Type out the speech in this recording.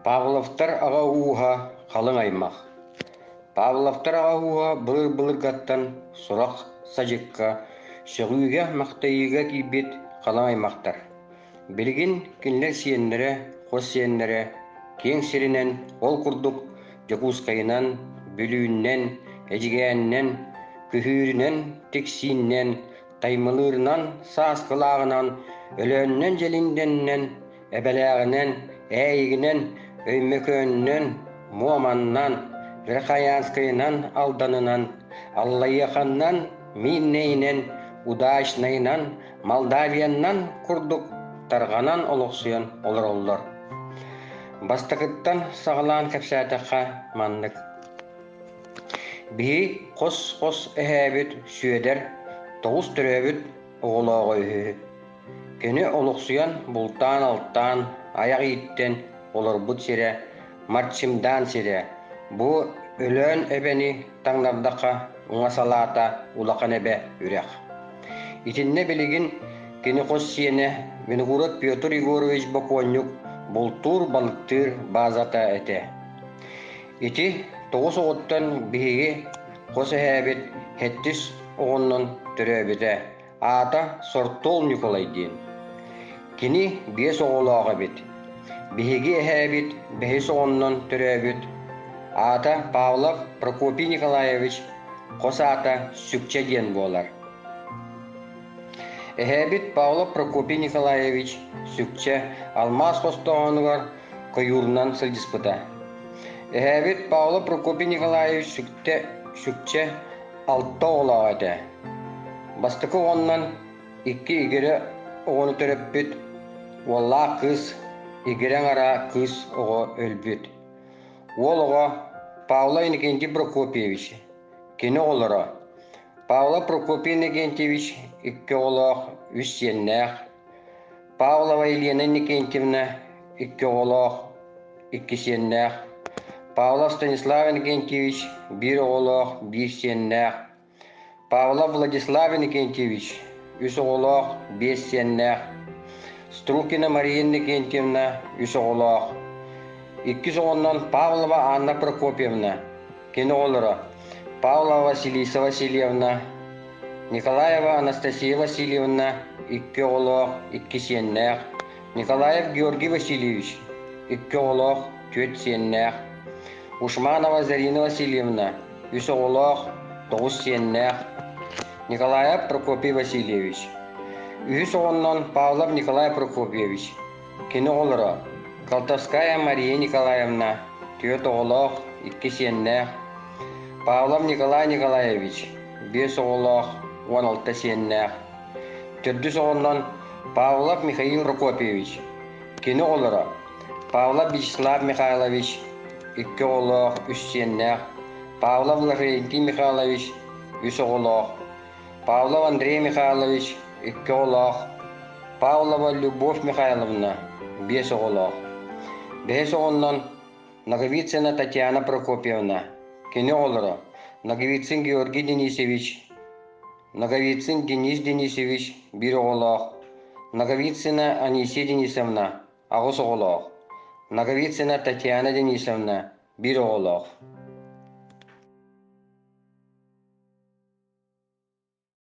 Павловтар аҕа ууһа халыҥ аймах. Павловтар аҕа ууһа былыр-былыргаттан сурах-садьыкка, сөҕүүгэ-махтайыыга киирбит халыҥ аймахтар. Билигин кинилэр сиэннэрэ, хос сиэннэрэ киэҥ сиринэн, ол курдук Дьокуускайынан, Бүлүүннэн, Эдьигээнинэн, Күһүүрүнэн, Тиксииннэн, Таймылыырынан, Сааскылааҕынан, Өлөөнүнэн, Дьэлиҥдэнинэн, Эбэлээҕинэн, Ээйигинэн, Өймөкөөнүнэн, Муоманнан, Верхоянскайынан, Алданынан, Аллайыаханнан, Миирнэйинэн, Удачнайынан, Молдавияннан курдук тарҕанан олохсуйан олороллор. Бастакыттан саҕалаан кэпсээтэххэ маннык. Биһи хос-хос эһээбит Сүөдэр тоҕус төрөөбүт оҕолооҕо үһү. Кини олохсуйан бултаан-алтаан, айах ииттэн олорбут сирэ Марчимдаан сирэ. Бу Өлөөн эбэни таҥнардахха уҥа салаата Улахан Эбэ үрэх. Итиннэ билигин кини хос сиэнэ Винокуров Петр Егорович бокуонньук бултуур-балыктыыр баазата этэ. Ити тоҕус оҕоттон биһиги хос эһээбит сэттис оҕоннон төрөөбүтэ. Аата Сортуол Ньукулай диэн. Кини биэс оҕолоох эбит. Биһиги эһээбит бэһис оҕоннон төрөөбүт. Аата Павлов Прокопий Николаевич, хос аата Сүкчэ диэн буолар. Эһээбит Павлов Прокопий Николаевич Сүкчэ алмаас хостооһунугар койуурунан сылдьыспыта. Эһээбит Павлов Прокопий Николаевич Сүктэ Сүкчэ алта оҕолоох этэ. Бастакы оҕоннон икки игирэ оҕону төрөппүт, уоллаах кыыс, игирэ аҥара кыыс оҕо өлбүт. Уол оҕо Павла Иннокентий Прокопьевич, кини оҕолоро Павла Прокопий Иннокентьевич икки оҕолоох, үс сиэннээх, Павлова Елена Иннокентьевна икки оҕолоох, икки сиэннээх, Павлов Станислав Иннокентьевич биир оҕолоох, биир сиэннээх, Павлов Владислав Иннокентьевич үс оҕолоох, биэс сиэннээх, Струкина Мария Иннокентьевна үс оҕолоох, иккис оҕоннон Павлова Анна Прокопьевна, кини оҕолоро Павлова Василиса Васильевна, Николаева Анастасия Васильевна икки оҕолоох, икки сиэннээх, Николаев Георгий Васильевич икки оҕолоох, түөрт сиэннээх, Ушманова Зарина Васильевна үс оҕолоох, тоҕус сиэннээх, Николаев Прокопий Васильевич. Үһүс оҕоннон Павлов Николай Прокопьевич, кини оҕолоро Колтовская Мария Николаевна түөрт оҕолоох, икки сиэннээх, Павлов Николай Николаевич биэс оҕолоох, 16 сиэннээх, Төрдүс оҕоннон Павлов Михаил Прокопьевич, кини оҕолоро Павлов Вячеслав Михайлович, икки оҕолоох, үс сиэннээх, Павлов Лаврентий Михайлович, үс оҕолоох, Павлов Андрей Михайлович, икки оҕолоох, Павлова Любовь Михайловна, биэс оҕолоох. Бэһис оҕоннон Ноговицына Татьяна Прокопьевна, кини оҕолоро Ноговицын Георгий Денисович, Ноговицын Денис Денисович биир оҕолоох, Ноговицына Анисия Денисовна аҕыс оҕолоох, Ноговицына Татьяна Денисовна биир оҕолоох.